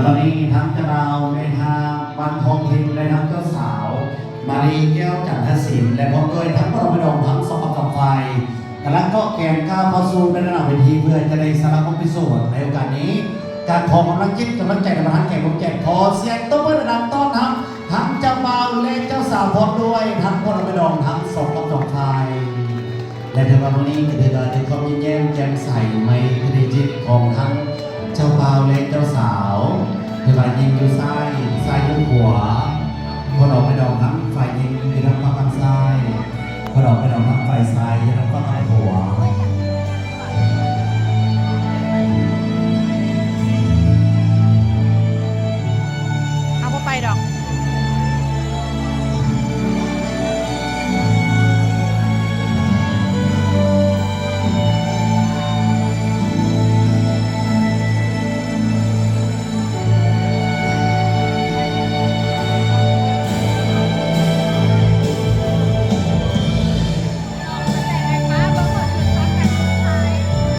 ຕອນນີ້ທັງເຈົ້າບ່າວ ແມ່ນທາງບ້ານທ້ອງຖິ່ນ ແລະ ທັງເຈົ້າສາວ ມາລີ ແກ້ວຈັນທະສິນ ແລະ ພ້ອມດ້ວຍທັງພໍ່ນ້ອງແມ່ດອງທັງສອງກັບສອງຝ່າຍ ກຳລັງເກາະແກນກ້າວເຂົ້າສູ່ດ້ານໜ້າເວທີ ເພື່ອຈະໄດ້ສາລະບົດພິສູດໃນໂອກາດນີ້. ການຂໍກຳລັງຈິດກຳລັງໃຈນຳປະທານແຂກຜູ້ມີກຽດ ຂໍສຽງຕົບມືດັງໆ ຕ້ອນຮັບທັງເຈົ້າບ່າວ ແລະ ເຈົ້າສາວ ພ້ອມດ້ວຍທັງພໍ່ນ້ອງແມ່ດອງທັງສອງກັບສອງຝ່າຍ. ແລະ ຖືວ່າມື້ນີ້ກໍຖືວ່າເປັນຄວາມຍິ້ມແຍ້ມແຈ່ມໃສ ໄມຕຣີຈິດຂອງທັງເຈົ້າບ່າວ ແລະ ເຈົ້າສາວ ຖືວ່າຍິງຢູ່ຊ້າຍ ຊາຍຢູ່ຂວາ ພໍ່ນ້ອງແມ່ດອງທັງຝ່າຍຍິງຢູ່ທາງຝັ່ງທາງຊ້າຍ ພໍ່ນ້ອງແມ່ດອງທັງຝ່າຍຊາຍຢູ່ທາງຝັ່ງທາງຂວາ.